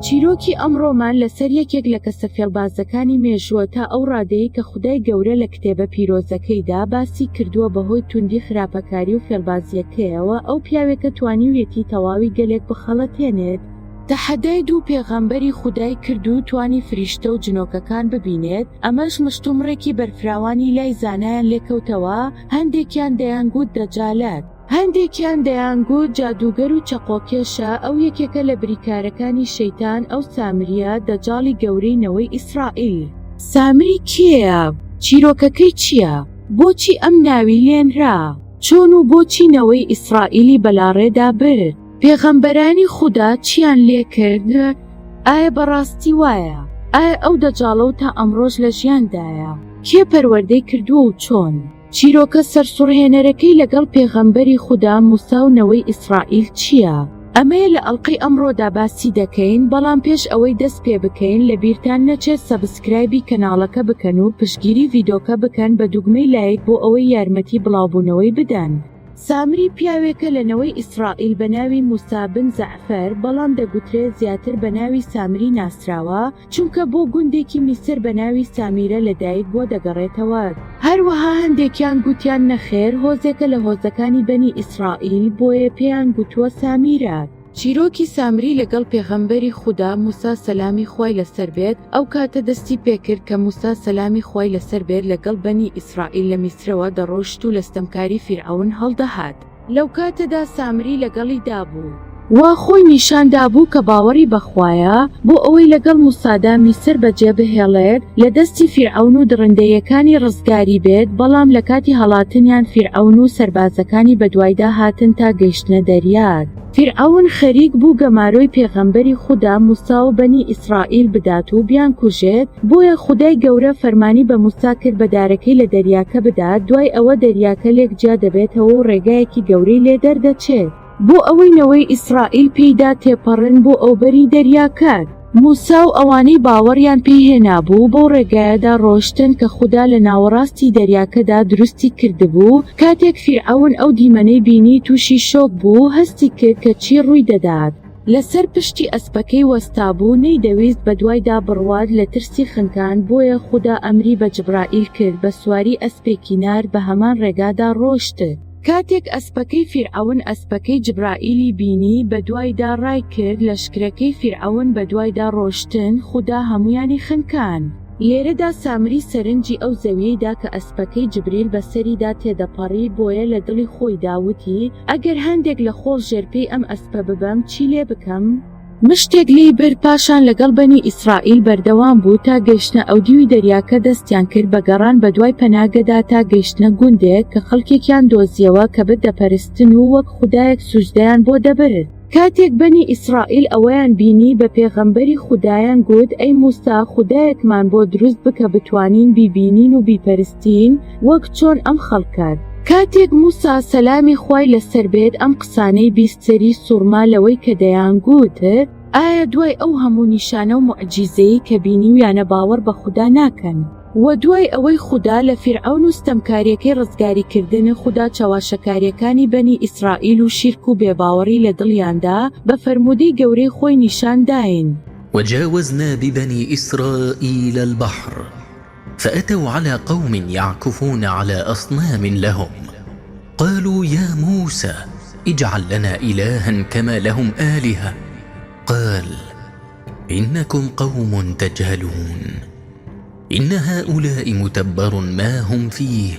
چیرۆکی ئەمڕۆمان لەسەر یەکێک لە کەسە فێڵبازەکانی مێژووە تا ئەو ڕادەیەی کە خودای گەورە لە کتێبە پیرۆزەکەیدا باسی کردووە بەهۆی توندی خراپەکاری و فێڵبازییەکەیەوە ئەو پیاوێکە توانیویەتی تەواوی گەلێک بخەڵەتێنێت، تەحەدای دوو پێغەمبەری خودای کرد و توانی فریشتە و جنۆکەکان ببینێت، ئەمەش مشتومڕێکی بەرفراوانی لای زانایان لێکەوتەوە، هەندێکیان دەیانگوت دەجالە. هەندێکیان دەیانگوت جادووگەر و چەقۆکێشە، ئەو یەکێکە لە بریکارەکانی شەیتان، ئەو سامرییە، دەجاڵی گەورەی نەوەی ئیسرائیل. سامری کێیە؟ چیرۆکەکەی چییە؟ بۆچی ئەم ناوی لێنرا؟ چۆن و بۆچی نەوەی ئیسرائیلی بەلاڕێدا برد؟ پێغەمبەرانی خودا چییان لێکرد؟ ئایا بەڕاستی وایە؟ ئایا ئەو دەجاڵە و تا ئەمڕۆش لە ژیاندایە؟ کێ پەروەردەی کردووە و چۆن؟ چیرۆکە سەرسوڕهێنەرەکەی لەگەڵ پێغەمبەری خودا موسا و نەوەی ئیسرائیل چییە؟ ئەمەیە لە ئەڵقەی ئەمڕۆدا باسی دەکەین، بەڵام پێش ئەوەی دەست پێ بکەین لەبیرتان نەچێت subscribe ی کەناڵەکە بکەن و پشتگیری ڤیدۆکە بکەن بە دوگمەی لایک بۆ ئەوەی یارمەتی بڵاوبوونەوەی بدەن. سامری پیاوێکە لە نەوەی ئیسرائیل بە ناوی موسا بن زەعفەر، بەڵام دەگوترێت زیاتر بە ناوی سامری ناسراوە، چونکە بۆ گوندێکی میسر بە ناوی سامیرە لەدایک بووە دەگەڕێتەوە. هەروەها هەندێکیان گوتیان نەخێر هۆزێکە لە هۆزەکانی بەنی ئیسرائیل بۆیە پێیان گوتووە سامیرە. چیرۆکی سامری لەگەڵ پێغەمبەری خودا موسا سەلامی خوای لەسەر بێت ئەو کاتە دەستی پێکرد کە موسا سەلامی خوای لەسەر بێت لەگەڵ بەنی ئیسرائیل لە میسرەوە دەڕۆشت و لە ستەمکاری فیرعەون هەڵدەهات. لەوکاتەدا سامری لەگەڵیدا بوو. وا خۆی نیشان دابوو کە باوەڕی بە خوایە، بۆ ئەوەی لەگەڵ موسادا میسر بەجێ بهێڵێت، لە دەستی فیرعەون و دڕندەییەکانی ڕزگاری بێت، بەڵام لە کاتی هەڵاتنیان فیرعەون و سەربازەکانی بەدوایدا هاتن تا گەیشتنە دەریا. فیرعەون خەریک بوو گەمارۆی پێغەمبەری خودا موسا و بەنی ئیسرائیل بدات و بیانکوژێت، بۆیە خودای گەورە فەرمانی بە موسا کرد بە دارەکەی لە دەریاکە بدات، دوای ئەوە دەریاکە لێک جیا دەبێتەوە و ڕێگایەکی گەورەی لێ دەردەچێت. بۆ ئەوەی نەوەی ئیسرائیل پێیدا تێپەڕن بۆ ئەوبەری دەریاکە. موسا و ئەوانەی باوەڕیان پێی هێنابوو بەو ڕێگایەدا ڕۆشتن کە خودا لە ناوەڕاستی دەریاکەدا دروستی کردبوو، کاتێک فیرعەون ئەو دیمەنەی بینی تووشی شۆک بوو، هەستی کرد کە چی ڕووی دەدات. لەسەر پشتی ئەسپەکەی وەستابوو، نەیدەویست بەدوایدا بڕوات لە ترسی خنکان، بۆیە خودا ئەمری بە جبرائیل کرد بە سواری ئەسپێکی نارد بە هەمان ڕێگادا ڕۆشت. کاتێک ئەسپەکەی فیرعەون ئەسپەکەی جبرائیلی بینی بەدوایدا ڕایکرد، لەشکرەکەی فیرعەون بەدوایدا ڕۆشتن، خودا هەموویانی خنکان. لێرەدا سامری سەرنجی ئەو زەویەی دا کە ئەسپەکەی جبریل بەسەریدا تێدەپەڕی، بۆیە لە دڵی خۆیدا وتی، ئەگەر هەندێک لە خۆڵ ژێرپێی ئەم ئەسپە ببەم، چی لێ بکەم؟ مشتێک لێی برد، پاشان لەگەڵ بەنی ئیسرائیل بەردەوام بوو تا گەیشتنە ئەودیوی دەریاکە، دەستیان کرد بە گەڕان بەدوای پەناگەدا تا گەیشتنە گوندێک کە خەڵکێکیان دۆزیەوە کە بت دەپەرستن و وەک خودایەک سوجدەیان بۆ دەبرد. کاتێک بەنی ئیسرائیل ئەوەیان بینی، بە پێغەمبەری خودایان گوت، ئەی موسا، خودایەکمان بۆ دروست بکە بتوانین بیبینین و بیپەرستین، وەک چۆن ئەم خەڵکە. کاتێک موسا، سەلامی خوای لەسەر بێت، ئەم قسانەی 20 سەری سوڕما لەوەی کە دەیانگوت، ئایا دوای ئەو هەموو نیشانە و موعجیزەیەی کە بینیویانە باوەڕ بە خودا ناکەن؟ وە دوای ئەوەی خودا لە فیرعەون و ستەمکاریەکەی ڕزگاری کردن، خودا چەواشەکاریەکانی بەنی ئیسرائیل و شیرک و بێباوەڕی لە دڵیاندا بە فەرموودەی گەورەی خۆی نیشان داین. وجاوزنا ببني إسرائيل البحر فأتوا على قوم يعكفون على أصنام لهم قالوا يا موسى اجعل لنا إلها كما لهم آلهة قال إنكم قوم تجهلون إن هؤلاء متبر ما هم فيه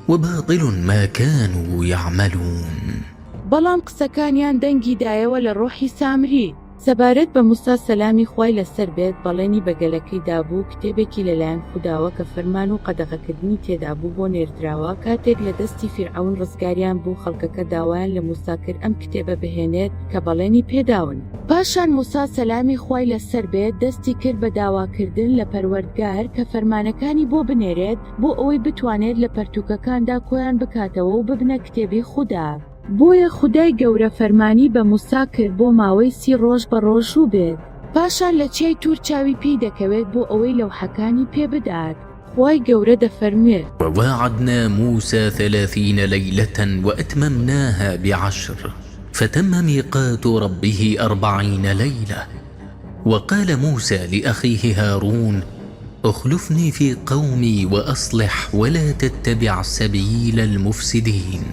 وباطل ما كانوا يعملون. بەڵام قسەکانیان دەنگی دایەوە لە ڕۆحی سامری. سەبارەت بە موسا سەلامی خوای لەسەر بێت بەڵێنی بە گەلەکەی دابوو کتێبێکی لەلایەن خوداوە کە فەرمان و قەدەغەکردنی تێدابوو بۆ نێردراوە کاتێک لە دەستی فیرعەون ڕزگاریان بوو خەڵکەکە داوایان لە موسا کرد ئەم کتێبە بهێنێت کە بەڵێنی پێداون. پاشان موسا سەلامی خوای لەسەر بێت دەستی کرد بە داواکردن لە پەروەردگار کە فەرمانەکانی بۆ بنێرێت بۆ ئەوەی بتوانێت لە پەرتوکەکاندا کۆیان بکاتەوە و ببنە کتێبی خودا. بۆیە خودای گەورە فەرمانی بە موسا کرد بۆ ماوەی سی ڕۆژ بە ڕۆژوو بێت. پاشان لە چیای تور چاوی پێی دەکەوێت بۆ ئەوەی لەوحەکانی پێ بدات. خوای گەورە دەفەرموێت. وواعدنا موسى ثلاثین لیلة وأتممناها بعشر فتم میقات ربه أربعین لیلة. وقال موسى لأخيه هارون اخلفني في قومي وأصلح ولا تتبع سبيل المفسدين.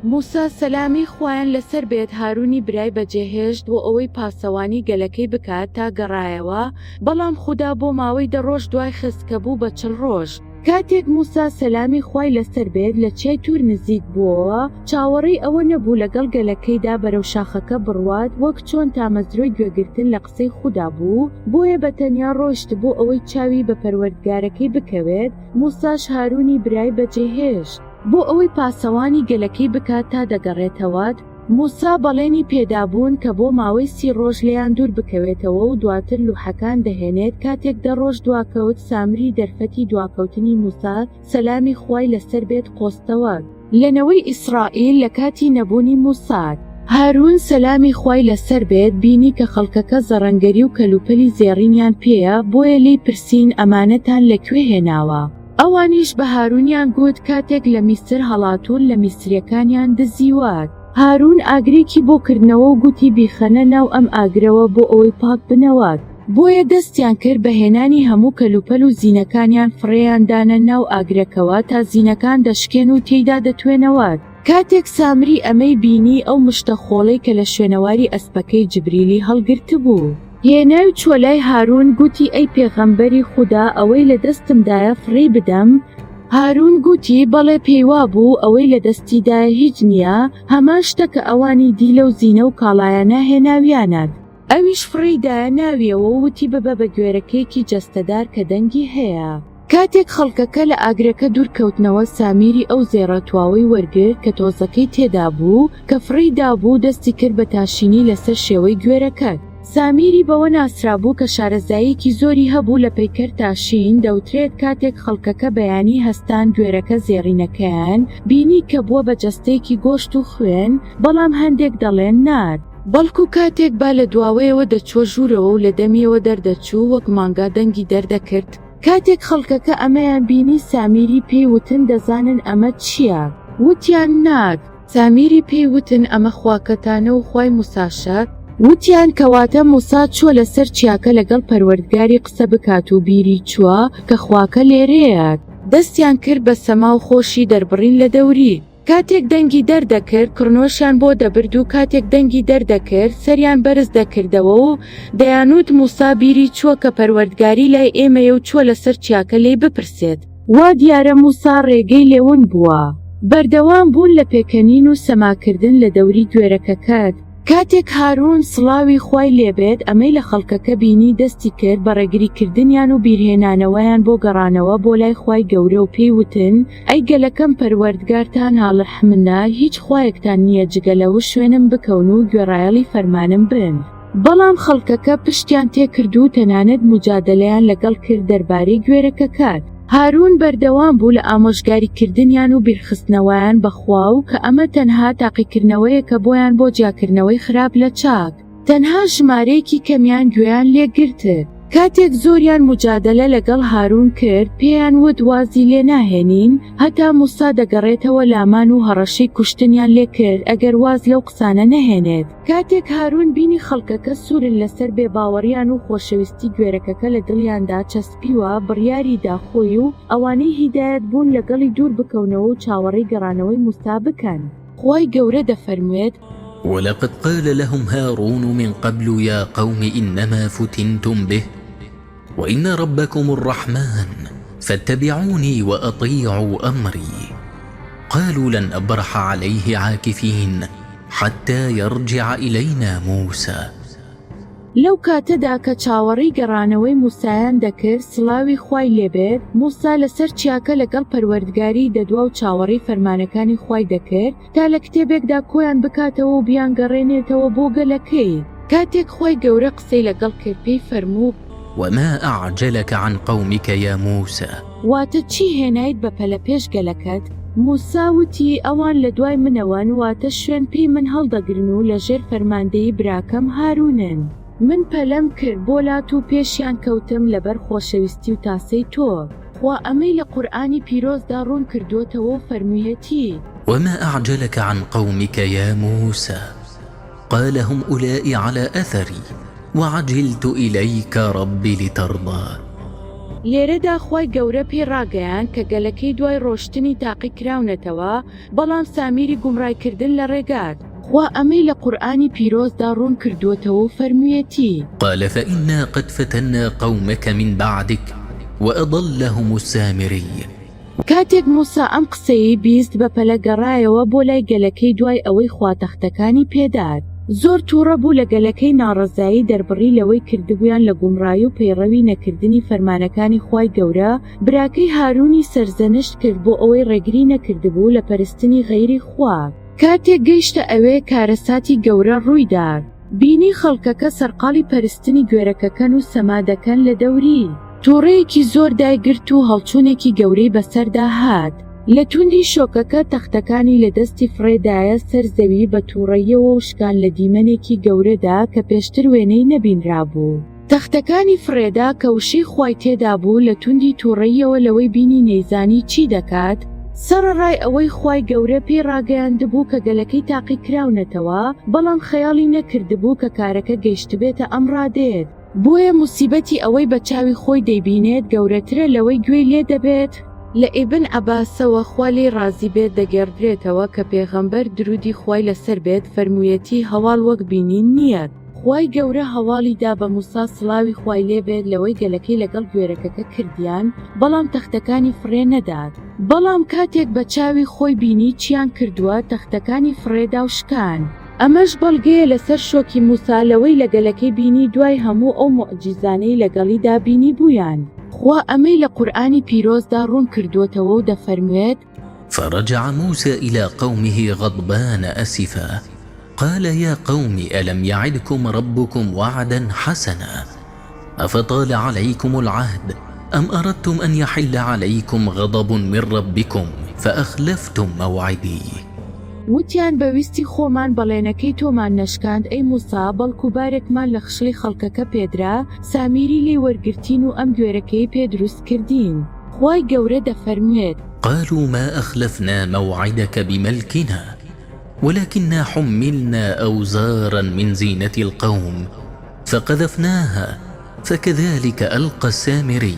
موسا سەلامی خوایان لەسەر بێت هارونی برای بەجێهێشت بۆ ئەوەی پاسەوانی گەلەکەی بکات تا گەڕایەوە، بەڵام خودا بۆ ماوەی دە ڕۆژ دوای خست کە بوو بە 40 ڕۆژ. کاتێک موسا سەلامی خوای لەسەر بێت لە چیای تور نزیک بووەوە، چاوەڕێی ئەوە نەبوو لەگەڵ گەلەکەیدا بەرەو شاخەکە بڕوات وەک چۆن تامەزرۆی گوێگرتن لە قسەی خودا بوو، بۆیە بە تەنیا ڕۆیشت بۆ ئەوەی چاوی بە پەروەردگارەکەی بکەوێت، موساش هارونی برای بەجێهێشت. بۆ ئەوەی پاسەوانی گەلەکەی بکات تا دەگەڕێتەوە، موسا بەڵێنی پێدابوون کە بۆ ماوەی سی ڕۆژ لێیان دوور بکەوێتەوە و دواتر لوحەکان دەهێنێت، کاتێک دە ڕۆژ دواکەوت سامری دەرفەتی دواکەوتنی موسا، سەلامی خوای لەسەر بێت، قۆستەوە. لە نەوەی ئیسرائیل لە کاتی نەبوونی موسا. هارون، سەلامی خوای لەسەر بێت، بینی کە خەڵکەکە زەڕەنگەری و کەلوپەلی زێڕینیان پێیە، بۆیە لێی پرسین، ئەمانەتان لە کوێ هێناوە؟ ئەوانیش بە هارونیان گوت، کاتێک لە میسر هەڵاتوون لە میسرییەکانیان دزیوە. هارون ئاگرێکی بۆ کردنەوە و گوتی، بیخەنە ناو ئەم ئاگرەوە بۆ ئەوەی پاک بنەوە. بۆیە دەستیان کرد بە هێنانی هەموو کەلوپەل و زینەکانیان فڕێیان دانە ناو ئاگرەکەوە تا زینەکان دەشکێن و تێیدا دەتوێنەوە. کاتێک سامری ئەمەی بینی ئەو مشتە خۆڵەی کە لە شوێنەواری ئەسپەکەی جبریلی هەڵگرتبوو. هێنای و چووە لای هارون گوتی ئەی پێغەمبەری خودا ئەوەی لە دەستمدایە فڕێی بدەم؟ هارون گوتی بەڵێ پێیوابوو ئەوەی لە دەستیدایە هیچ نییە، هەمان شتە کە ئەوانی دی لەو زینە و کاڵایانە هێناویانە. ئەویش فڕێی دایە ناویەوە و وتی ببە بە گوێرەکەیەکی جەستەدار کە دەنگی هەیە. کاتێک خەڵکەکە لە ئاگرەکە دوور کەوتنەوە سامیری ئەو زێڕە تواوەی وەرگرت کە تۆزەکەی تێدا بوو کە فڕێی دابوو دەستی کرد بە تاشینی لەسەر شێوەی گوێرەکە. سامیری بەوە ناسرابوو کە شارەزاییەکی زۆری هەبوو لە پەیکەر تاشین، دەوترێت کاتێک خەڵکەکە بەیانی هەستان گوێرەکە زێڕینەکەیان بینی کە بووە بە جەستەیەکی گۆشت و خوێن، بەڵام هەندێک دەڵێن نا، بەڵکو کاتێک با لە دواوەیەوە دەچووە ژوورەوە و لە دەمیەوە دەردەچوو وەک مانگا دەنگی دەردەکرد. کاتێک خەڵکەکە ئەمەیان بینی سامیری پێی وتن دەزانن ئەمە چییە؟ وتیان نا. سامیری پێی وتن ئەمە خواکەتانە و خوای موساشە. وتیان کەواتە موسا چووە لەسەر چیاکە لەگەڵ پەروەردگاری قسە بکات و بیری چووە کە خواکە لێرەیە. دەستیان کرد بە سەما و خۆشی دەربڕین لە دەوری. کاتێک دەنگی دەردەکرد کڕنۆشیان بۆ دەبرد و کاتێک دەنگی دەردەکرد سەریان بەرز دەکردەوە و دەیانوت موسا بیری چووە کە پەروەردگاری لای ئێمەیە و چووە لەسەر چیاکە لێی بپرسێت. وا دیارە موسا ڕێگەی لێ ون بووە. بەردەوام بوون لە پێکەنین و سەماکردن لە دەوری گوێرەکەکەت. کاتێک هارون، سڵاوی خوای لێ بێت، ئەمەی لە خەڵکەکە بینی دەستی کرد بە ڕێگری کردنیان و بیرهێنانەوەیان بۆ گەڕانەوە بۆ لای خوای گەورە و پێی وتن، ئەی گەلەکەم پەروەردگارتان هاڵح منە، هیچ خوایەکتان نییە جگە لەو، شوێنم بکەون و گوێڕایەڵی فەرمانم بن. بەڵام خەڵکەکە پشتیان تێکرد و تەنانەت موجادەلەیان لەگەڵ کرد دەربارەی گوێرەکەکە. هارون بەردەوام بوو لە ئامۆژگاری کردنیان و بیرخستنەوەیان بە خوا و کە ئەمە تەنها تاقیکردنەوەیەکە بۆیان بۆ جیاکردنەوەی خراپ لە چاک. تەنها ژمارەیەکی کەمیان گوێیان لێگرت. کاتێک زۆریان موجادەلە لەگەڵ هارون کرد پێیان وت وازی لێ ناهێنین هەتا موسا دەگەڕێتەوە لامان و هەڕەشەی کوشتنیان لێ کرد ئەگەر واز لەو قسانە نەهێنێت. کاتێک هارون بینی خەڵکەکە سوورن لەسەر بێ باوەڕیان و خۆشەویستی گوێرەکەکە لە دڵیاندا چەسپیوە بڕیاری دا خۆی و ئەوانەی هیدایەت بوون لەگەڵی دوور بکەونەوە و چاوەڕێی گەڕانەوەی موسا بکەن. خوای گەورە دەفەرموێت. ولقد قال لهم هارون من قبل یا قوم انما فتنتم به وان ربکم الرحمن فاتبعونی وأطیعوا امری قالوا لن أبرح علیه عاکفین حتی یرجع الینا موسی. لەو کاتەدا کە چاوەڕێی گەڕانەوەی موسایان دەکرد، سڵاوی خوای لێ بێت، موسا لەسەر چیاکە لەگەڵ پەروەردگاری دەدوا و چاوەڕێی فەرمانەکانی خوای دەکرد تا لە کتێبێکدا کۆیان بکاتەوە و بیانگەڕێنێتەوە بۆ گەلەکەی. کاتێک خوای گەورە قسەی لەگەڵ کرد پێی فەرموو. وما أعجلک عن قومک یا موسی. واتە چی هێنایت بە پەلە پێش گەلەکەت؟ موسا وتی، ئەوان لە دوای منەوەن، واتە شوێن پێی من هەڵدەگرن و لە ژێر فەرماندەیی براکەم هارونن. من پەلەم کرد بۆ لات و پێشیان کەوتم لەبەر خۆشەویستی و تاسەی تۆ. خوا ئەمەی لە قورئانی پیرۆزدا ڕوون کردووەتەوە و فەرموویەتی. وما أعجلک عن قومک یا موسی قال هم أولئ علی أثری. وعجلت إليک رب لترضی. لێرەدا خوای گەورە پێی ڕاگەیاند کە گەلەکەی دوای ڕۆشتنی تاقی کراونەتەوە، بەڵام سامیری گومڕای کردن لە ڕێگات. خوا ئەمەی لە قورئانی پیرۆزدا ڕوون کردووەتەوە و فەرموویەتی. قال فإنا قد فتنا قومک من بعدک وأضلهم السامری. کاتێک موسا ئەم قسەیەی بیست بەپەلە گەڕایەوە بۆ لای گەلەکەی دوای ئەوەی خوا تەختەکانی پێدات. زۆر توڕە بوو لە گەلەکەی ناڕەزایی دەربڕی لەوەی کردبوویان لە گومڕایی و پەیڕەوی نەکردنی فەرمانەکانی خوای گەورە، براکەی هارونی سەرزەنشت کرد بۆ ئەوەی ڕێگری نەکردبوو لە پەرستنی غەیری خوا. کاتێک گەیشتە ئەوێ کارەساتی گەورە ڕوویدا. بینی خەڵکەکە سەرقاڵی پەرستنی گوێرەکەکەن و سەما دەکەن لە دەوری. توڕەیەکی زۆر دایگرت و هەڵچوونێکی گەورەی بەسەردا هات. لە توندی شۆکەکە تەختەکانی لە دەستی فڕێدایە سەر زەوی بە توڕەییەوە و شکان لە دیمەنێکی گەورەدا کە پێشتر وێنەی نەبینرابوو. تەختەکانی فڕێدا کە وشەی خوای تێدا بوو لە توندی توڕەییەوە لەوەی بینی نەیزانی چی دەکات، سەڕەڕای ئەوەی خوای گەورە پێی ڕاگەیاندبوو کە گەلەکەی تاقی کراونەتەوە، بەڵام خەیاڵی نەکردبوو کە کارەکە گەیشتبێتە ئەم ڕادەیەت. بۆیە موسیبەتی ئەوەی بە چاوی خۆی دەیبینێت گەورەترە لەوەی گوێی لێ دەبێت. لە ئیبن عەباسەوە خوا لێی ڕازی بێت دەگێڕدرێتەوە کە پێغەمبەر درودی خوای لەسەر بێت فەرموویەتی هەواڵ وەک بینین نییە، خوای گەورە هەواڵی دا بە موسا سڵاوی خوای لێ بێت لەوەی گەلەکەی لەگەڵ گوێرەکەکە کردیان بەڵام تەختەکانی فڕێ نەدات بەڵام کاتێک بە چاوی خۆی بینی چیان کردووە تەختەکانی فڕێدا و شکان. ئەمەش بەڵگەیە لەسەر شۆکی موسا لەوەی لە گەلەکەی بینی دوای هەموو ئەو موعجیزانەی لەگەڵیدا بینیبوویان. خوا ئەمەی لە قورئانی پیرۆزدا ڕوون کردووەتەوە و دەفەرموێت. فرجع موسى إلى قومه غضبان أسفا قال يا قوم ألم يعدكم ربكم وعدا حسنا أفطال عليكم العهد أم أردتم أن يحل عليكم غضب من ربكم فأخلفتم موعدی. وتیان بە ویستی خۆمان بەڵێنەکەی تۆمان نەشکاند ئەی موسا، بەڵکو بارێکمان لە خشڵی خەڵکەکە پێدرا، سامیری لێی وەرگرتین و ئەم گوێرەکەی پێ دروست کردین. خوای گەورە دەفەرموێت. قالوا ما أخلفنا موعدک بملکنا ولكنا حملنا أوزارا من زینة القوم فقذفناها فکذلک ألقی السامری.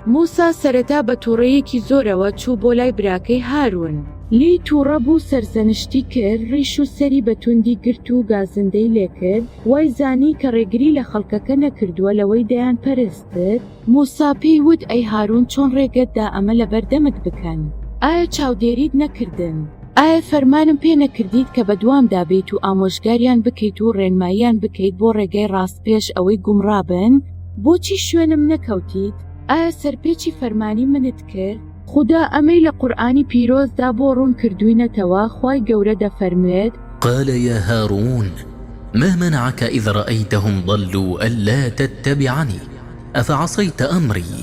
موسا سەرەتا بە توڕەیەکی زۆرەوە چوو بۆ لای براکەی هارون. لێی توڕە بوو سەرزەنشتی کرد، ڕیش و سەری بە توندی گرت و گازندەی لێ کرد، وای زانی کە ڕێگری لە خەڵکەکە نەکردووە لەوەی دەیانپەرستت. موسا پێی وت، ئەی هارون چۆن ڕێگەت دا ئەمە لەبەردەمت بکەن؟ ئایا چاودێریت نەکردن؟ ئایا فەرمانم پێ نەکردیت کە بەدوامدا بێیت و ئامۆژگاریان بکەیت و ڕێنماییان بکەیت بۆ ڕێگای ڕاست پێش ئەوەی گومڕا بن؟ بۆچی شوێنم نەکەوتیت؟ ئایا سەرپێچی فەرمانی منت کرد؟ خودا ئەمەی لە قورئانی پیرۆزدا بۆ ڕوون کردووینەتەوە، خوای گەورە دەفەرموێت. قال یا هارون ما منعک اذ رأیتهم ضلوا الا تتبعنی افعصیت امری.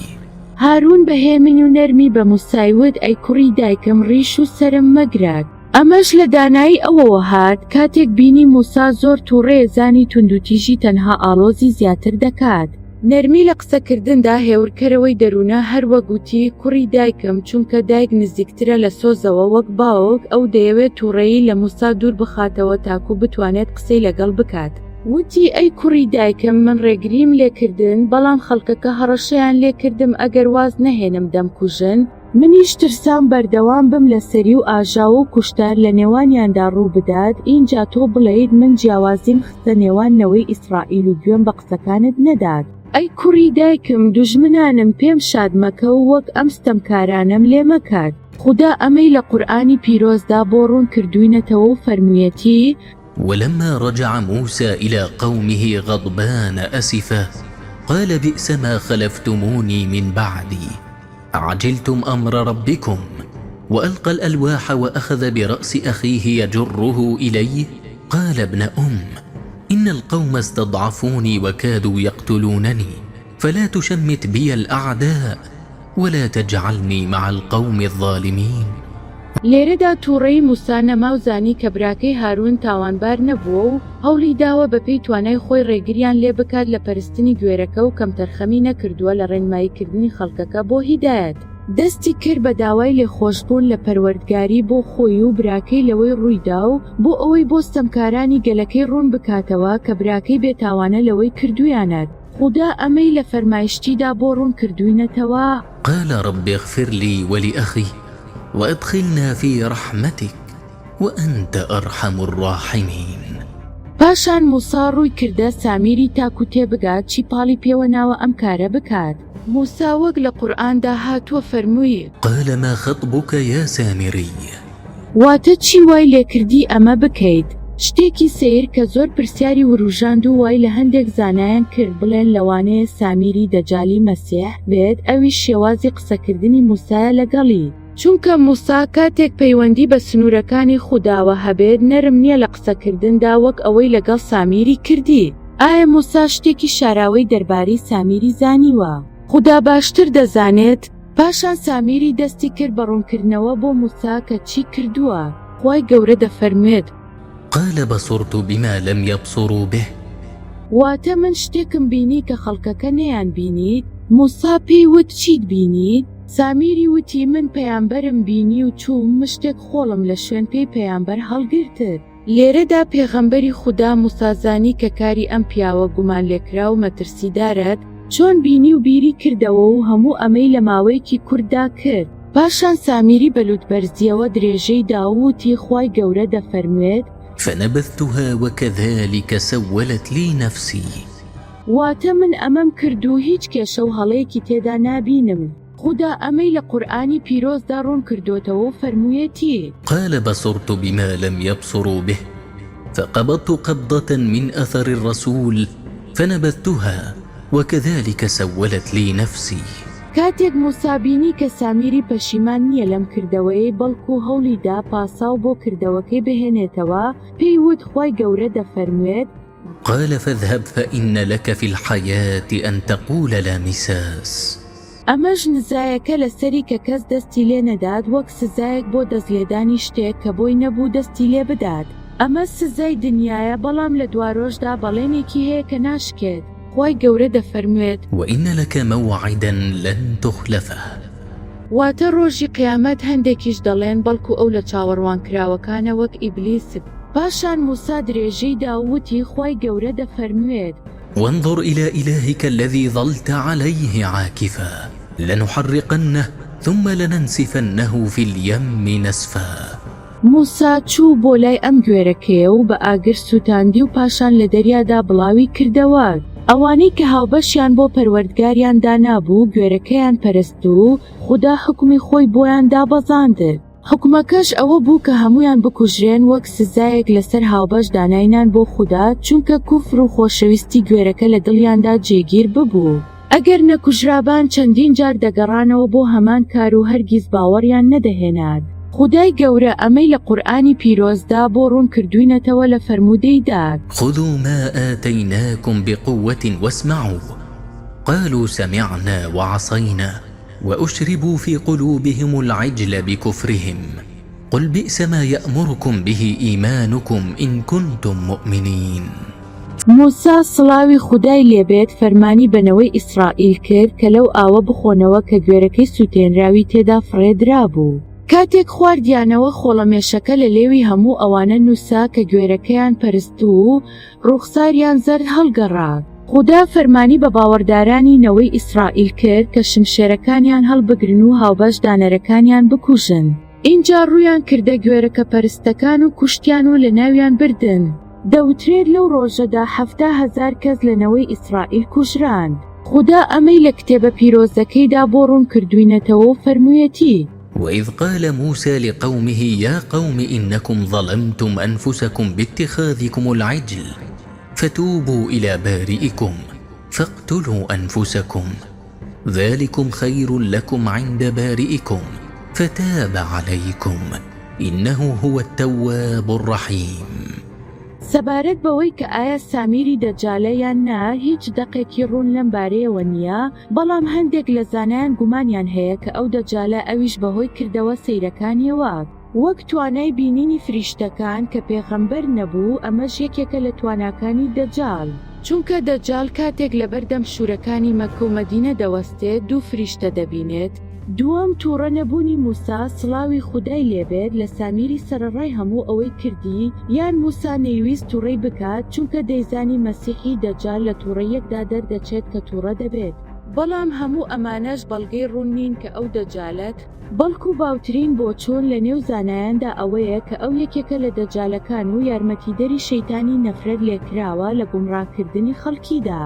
هارون بە هێمنی و نەرمی بە موسای وت، ئەی کوڕی دایکم ڕیش و سەرم مەگرە. ئەمەش لە دانایی ئەوەوە هات، کاتێک بینی موسا زۆر توڕەیە زانی توندوتیژی تەنها ئاڵۆزی زیاتر دەکات. نەرمی لە قسەکردندا هێورکەرەوەی دەروونە هەر وەک وتی کوڕی دایکم چونکە دایک نزیکترە لە سۆزەوە وەک باوک ئەو دەیەوێت توڕەیی لە موسا دوور بخاتەوە تاکو بتوانێت قسەی لەگەڵ بکات. وتی ئەی کوڕی دایکم من ڕێگریم لێکردن بەڵام خەڵکەکە هەڕەشەیان لێکردم ئەگەر واز نەهێنم دەمکوژن، منیش ترسام بەردەوام بم لەسەری و ئاژاوە و کوشتار لە نێوانیاندا ڕوو بدات، ئینجا تۆ بڵێیت من جیاوازیم خستە نێوان نەوەی ئیسرائیل و گوێم بە قسەکانت نەدات. ئەی کوڕی دایکم، دوژمنانم پێم شاد مەکە و وەک ئەم ستەمکارانەم لێ مەکات. خودا ئەمەی لە قورئانی پیرۆزدا بۆ ڕوون کردووینەتەوە و فەرموویەتی. ولما رجع موسى إلى قومه غضبان أسفا قال بئس ما خلفتموني من بعدي أعجلتم أمر ربكم وألقى الألواح وأخذ برأس أخيه يجره إليه قال ابن أم إن القوم استضعفوني وكادوا يقتلونني فلا تشمت بي الأعداء ولا تجعلني مع القوم الظالمین. لێرەدا توڕەیی موسا نەما و زانی کە براکەی هارون تاوانبار نەبووە و هەوڵی داوە بەپێی توانای خۆی ڕێگریان لێ بکات لە پەرستنی گوێرەکە و کەمتەرخەمی نەکردووە لە ڕێنمایی کردنی خەڵکەکە بۆ هیدایەت. دەستی کرد بە داوای لێخۆشبوون لە پەروەردگاری بۆ خۆی و براکەی لەوەی ڕوویدا و بۆ ئەوەی بۆ ستەمکارانی گەلەکەی ڕوون بکاتەوە کە براکەی بێتاوانە لەوەی کردوویانە. خودا ئەمەی لە فەرمایشتیدا بۆ ڕوون کردووینەتەوە. قال رب اغفر لي ولأخي وادخلنا في رحمتک وانت ارحم الراحمین. پاشان موسا ڕووی کردە سامیری تاکو تێبگات چی پاڵی پێوە ناوە ئەم کارە بکات. موسا وەک لە قورئاندا هاتووە فەرمووی. قال ما خطبک یا سامری. واتە چی وای لێکردی ئەمە بکەیت؟ شتێکی سەیر کە زۆر پرسیاری وروژاند و وای لە هەندێک زانایان کرد بڵێن لەوانەیە سامیری دەجالی مەسیح بێت ئەویش شێوازی قسەکردنی موسایە لەگەڵی، چونکە موسا کاتێک پەیوەندی بە سنوورەکانی خوداوە هەبێت نەرم نییە لە قسەکردندا وەک ئەوەی لەگەڵ سامیری کردی. ئایا موسا شتێکی شاراوەی دەربارەی سامیری زانیوە؟ خودا باشتر دەزانێت. پاشان سامیری دەستی کرد بە ڕوونکردنەوە بۆ موسا کە چی کردووە، خوای گەورە دەفەرموێت. قال بصرت بما لم یبصروا به. واتە، من شتێکم بینی کە خەڵکەکە نەیان بینیت، موسا پێی وت، چیت بینی؟ سامیری وتی، من پەیامبەرم بینی و چووم مشتێک خۆڵم لە شوێن پێی پەیامبەر هەڵگرتت. لێرەدا پێغەمبەری خودا موسا زانی کە کاری ئەم پیاوە گومانلێکراو مەترسیدارەت چۆن بینی و بیری کردەوە و هەموو ئەمەی لە ماوەیەکی کورتدا کرد. پاشان سامیری بە لوتبەرزیەوە درێژەی دا و وتی خوای گەورە دەفەرموێت. فنبذتها وکذلک سولت لی نفسی. واتە، من ئەمەم کرد و هیچ کێشە و هەڵەیەکی تێدا نابینم. خودا ئەمەی لە قورئانی پیرۆزدا ڕوون کردۆتەوە و فەرموویەتی. قال بصرت بما لم یبصروا به فقبضت قبضة من اثر الرسول فنبذتها وکذلک سولت لی نفسی. کاتێک موسا بینی کە سامیری پەشیمان نییە لەم کردەوەیەی بەڵکو هەوڵی دا پاساو بۆ کردەوەکەی بهێنێتەوە، پێی وت، خوای گەورە دەفەرموێت. قال فاذهب فان لک فی الحیاة ان تقول لا مساس. ئەمەش نزایەکە لەسەری کە کەس دەستی لێ نەدات وەک سزایەک بۆ دەست لێدانی شتێک کە بۆی نەبوو دەستی لێ بدات ئەمە سزای دنیایە بەڵام لە دوارۆژدا بەڵێنێکی هەیە کە ناشکێت خوای گەورە دەفەرموێت. وان لک موعدا لن تخلفه. واتە ڕۆژی قیامەت هەندێکیش دەڵێن بەڵکو ئەو لە چاوەڕوانکراوەکانە وەک ئیبلیس. پاشان موسا درێژەی دا و وتی خوای گەورە دەفەرموێت. وانظر الی الهک الذی ظلت علیه عاکفا لنحرقنه ثم لننسفنه فی الیم نسفا. موسا چوو بۆ لای ئەم گوێرەکەیە و بە ئاگر سووتاندی و پاشان لە دەریادا بڵاوی کردەوە. ئەوانەی کە هاوبەشیان بۆ پەروەردگاریان دانابوو گوێرەکەیان پەرست و خودا حوکمی خۆی بۆیان دابەزاند. حوکمەکەش ئەوە بوو کە هەموویان بکوژرێن وەک سزایەک لەسەر هاوبەش داناینان بۆ خودا چونکە کوفر و خۆشەویستی گوێرەکە لە دڵیاندا جێگیر ببوو. ئەگەر نەکوژرابان چەندین جار دەگەڕانەوە بۆ هەمان کار و هەرگیز باوەڕیان نەدەهێنات. خودای گەورە ئەمەی لە قورئانی پیرۆزدا بۆ ڕوون کردووینەتەوە لە فەرموودەیدا. خذوا ما آتیناکم بقوة واسمعوا قالوا سمعنا وعصینا. وأشربوا في قلوبهم العجل بكفرهم قل بئس ما یأمرکم به ایمانکم ان کنتم مؤمنین. موسا سڵاوی خودای لێ بێت فەرمانی بە نەوەی ئیسرائیل کرد کە لەو ئاوە بخۆنەوە کە گوێرەکەی سووتێنراوی تێدا فڕێ درابوو. کاتێک خواردیانەوە خۆڵەمێشەکە لە لێوی هەموو ئەوانە نووسا کە گوێرەکەیان پەرست و ڕووخساریان زەرد هەڵگەڕا. خودا فەرمانی بە باوەڕدارانی نەوەی ئیسرائیل کرد کە شمشێرەکانیان هەڵبگرن و هاوبەش دانەرەکانیان بکوژن. ئینجا ڕوویان کردە گوێرەکە پەرستەکان و کوشتیان و لەناویان بردن. دەوترێت لەو ڕۆژەدا 70,000 کەس لە نەوەی ئیسرائیل کوژران. خودا ئەمەی لە کتێبە پیرۆزەکەیدا بۆ ڕوون کردووینەتەوە و فەرموویەتی. وإذ قال موسى لقومه یا قوم إنکم ظلمتم أنفسکم باتخاذکم العجل فتوبوا إلى بارئکم فاقتلوا أنفسکم ذلکم خیر لکم عند بارئکم فتاب علیکم إنه هو التواب الرحیم. سەبارەت بەوەی کە ئایا سامیری دەجالە یان نا هیچ دەقێکی ڕوون لەم بارەیەوە نییە، بەڵام هەندێک لە زانایان گومانیان هەیە کە ئەو دەجالە ئەویش بەهۆی کردەوە سەیرەکانیەوە. وەک توانای بینینی فریشتەکان کە پێغەمبەر نەبوو، ئەمەش یەکێکە لە تواناکانی دەجال، چونکە دەجال کاتێک لەبەردەم شوورەکانی مەککە و مەدینە دەوەستێت دوو فریشتە دەبینێت. دووەم، توڕە نەبوونی موسا، سڵاوی خودای لێبێت، لە سامیری سەرەڕای هەموو ئەوەی کردی، یان موسا نەیویست توڕەی بکات، چونکە دەیزانی مەسیحی دەجال لە توڕەیەکدا دەردەچێت کە توڕە دەبێت. بەڵام هەموو ئەمانەش بەڵگەی ڕوون نین کە ئەو دەجالە، بەڵکو باوترین بۆچوون لە نێو زانایاندا ئەوەیە کە ئەو یەکێکە لە دەجالەکان و یارمەتیدەری شەیتانی نەفرەت لێکراوە لە گومڕاکردنی خەڵکیدا.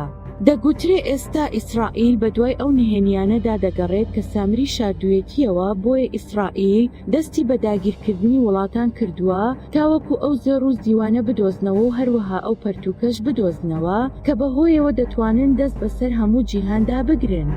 دەگوترێ ئێستا ئیسرائیل بەدوای ئەو نهێنیانەدا دەگەڕێت کە سامری شاردوویەتییەوە، بۆیە ئیسرائیل دەستی بە داگیرکردنی وڵاتان کردووە تاوەکو ئەو زێڕ و زیوانە بدۆزنەوە و هەروەها ئەو پەرتووکەش بدۆزنەوە کە بەهۆیەوە دەتوانن دەست بەسەر هەموو جیهاندا بگرن.